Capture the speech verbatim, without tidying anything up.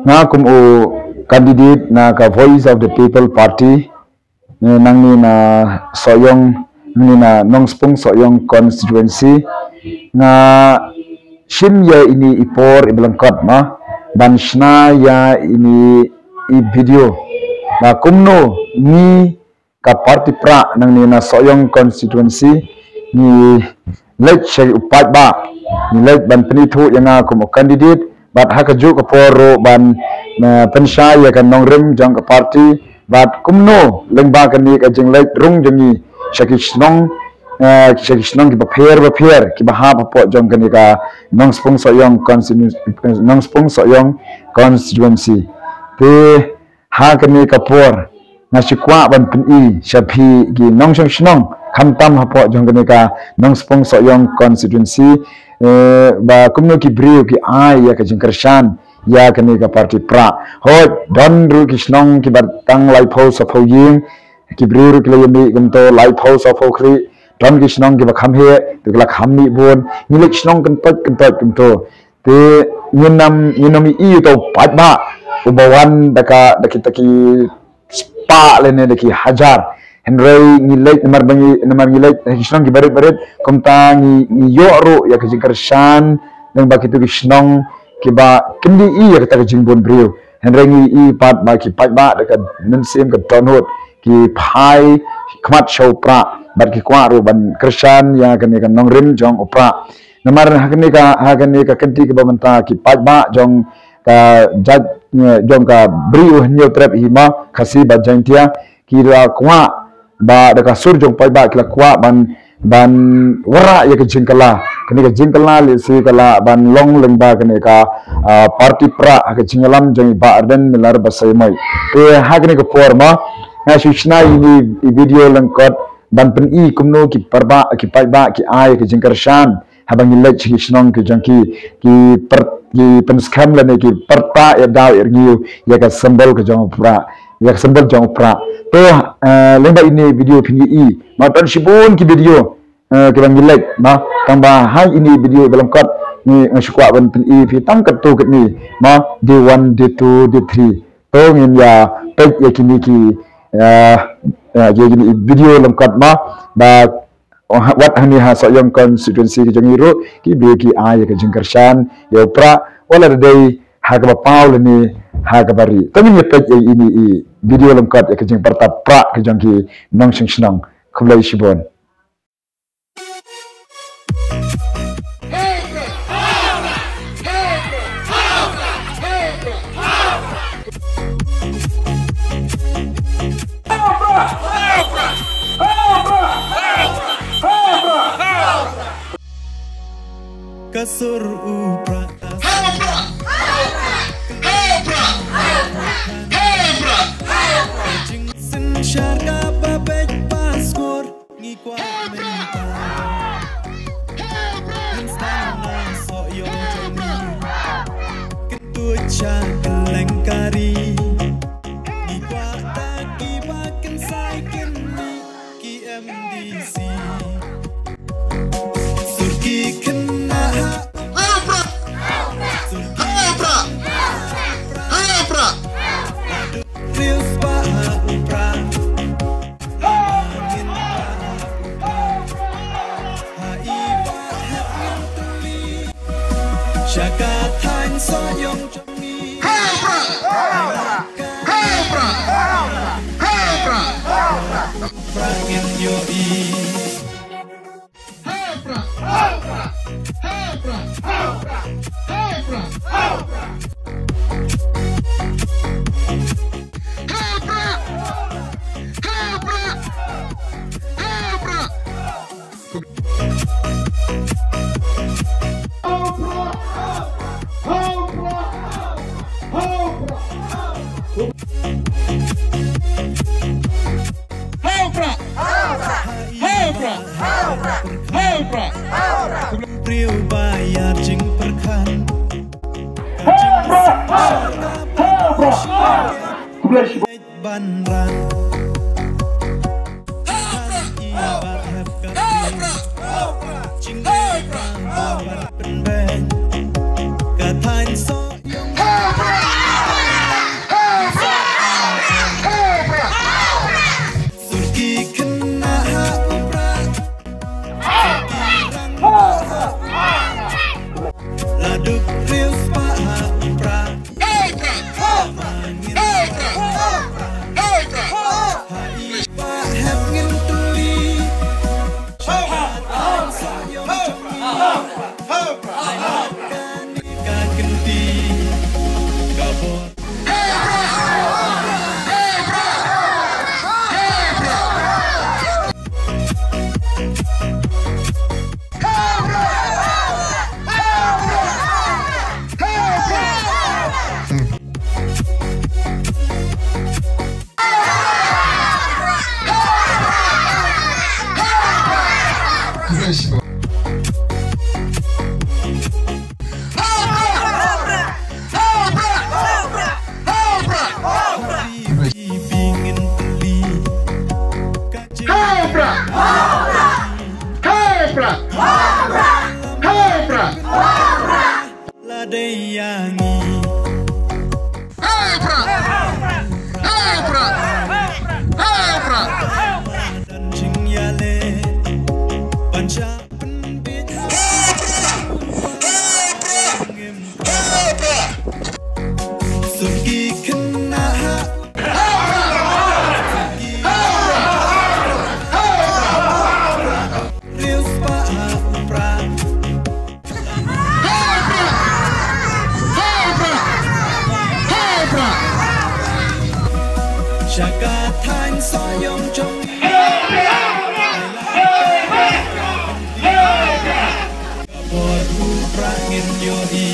Nga kum u candidate na ka Voice of the People Party, eh, nangne na Sohiong, nangne na Nongspung Sohiong constituency. Nga shim ïa ine i por iba lyngkot ma ban shna ïa ine i video. Ba kumno ngi ka party Prah nangne na Sohiong constituency ngi leit sha u paidbah, ngi leit ban pynithuh ïa nga kum u candidate, bad ha kajuh ka por ruh ban, eh, pynshai ïa ka nongrim jong ka party, bad kumno lyngba kane ka jingleit rung jong ngi sha ki shnong, eh, sha ki shnong kiba pher ba pher kiba hap hapoh jong kane ka Nongspung Sohiong constitu-, Nongspung Sohiong constituency. Te ha kane ka por nga shu kwah ban pyni sha phi ki nongshong shnong khamtam hapoh jong kane ka Nongspung Sohiong constituency, eh, ba kumno ki briew ki ai ïa ka jingkyrshan ïa kane ka party Prah. Hooid, don ruh ki shnong kiba tang laiphew saphew ïing, ki briew ruh ki la ïa mih kumto laiphew saphew khlieh, don ki shnong kiba kham heh, ki la kham mih bun, ngi leit shnong kyntoit kyntoit kumto. Te ngin ym, ngin ym ïohi ïa uto u paidbah uba wan da ka, da kita ki spah lane da ki hajar. Hynrei ngi leit namar ba ngi, namar ngi leit ha ki shnong kiba rit ba rit, kumta ngi, ngi ïoh ruh ïa ka jingkyrshan lyngba kito ki shnong kiba kyndiah ïa kata ka jingbun briew. Hynrei ngi ïohi pat ba ki paidbah da ka mynsiem ka dohnud ki phai khmat sha u Prah bad ki kwah ruh ban kyrshan ïa kane ka nongrim jong u Prah. Namar ha kane ka, ha kane ka kynti kaba mynta ki paidbah jong ka jait, eh, jong ka Bri U Hynñiewtrep hi ma, Khasi bad Jaiñtia, ki la kwah ba da ka sur jong paidbah ki la kwah ban, ban wanrah ïa ka jingkylla. Kane ka jingkylla lehse ka lah ban long lyngba kane ka, ah, party Prah ha ka jingïalam jong i Bah Ardent Miller Basaiawmoit. Te ha kane ka por ma nga shu shna ïa ine i video lyngkot ban pyni kumno ki paidbah, ki paidbah ki ai ka jingkyrshan haba ngi leit sha ki shnong ki jong ki, ki pyr-, ki pynskhem lane ki pyrta ïa daw ïa rngiew ïa ka symbol ka jong u Prah, ïa ka symbol jong u Prah. To, eh, lyngba ine i video phin ïohi ma, don shibun ki video, eh, kiba ngi leit ma, tangba ha ine i video ba lyngkot ngi, nga shu kwah ban pyni ïa phi tang katto katne ma, day one, day two, day three. To ngin ïa peit ïa kine ki, eh, eh, ïa kine i video lyngkot ma, ba wat hangne ha Sohiong constituency ka jong ngi ruh ki briew ki ai ïa ka jingkyrshan ïa u Prah, wat la da dei ha kaba paw lane ha kaba rieh. To ngin ïa peit ïa ine i video lyngkot ïa ka jingpyrta Prah ka jong ki nongshong shnong. Khublei shibun. Ka sur u Prah. Ha u Prah! Ha u Prah! Ha u Prah! Ha u Prah! Jingsynshar kaba beit ba skor ngi kwah mynta. Ngi sdang na Sohiong jong ngi. Kyntu cha kylleng ka ri. Ngi kwah ta kiba kynsai kynmiah ki M D C. Sur ki khynnah ha u Prah. Sur ki ha u Prah. Ha u Prah. Riew spah ha u Prah. Ngin ha u Prah. Ha i Bah Hep Myntuli. Sha ka thaiñ Sohiong jong ngi. Ha u Prah. Ha u Prah. Ha u Prah. Prah ngin ïohi. Ha u Prah. Ha u Prah. Ha u Prah. Ha u Prah. Ha u Prah. Ha u Prah. Ha u Prah. Ha u Prah. Ha u Prah! Ha u Prah! Ha u Prah! Briew ba ïa jingpyrkhat. Ha u Prah! Ha u Prah! Khublei shibun. Ban rat. Ha u Prah! Ha u Prah! Ha u Prah! Ha u Prah! Ka thaiñ Sohiong. Ha u Prah! La dei ïa ngi. Hei Prah! Hei Prah! Hei Prah! Dan jingïaleh ban shah pynbeit. Hei Prah! Hei Prah! Suki khynnah ha. Riewspah ha u Prah. Sha ka thaiñ Sohiong jong. Bor u Prah ngin ïohi.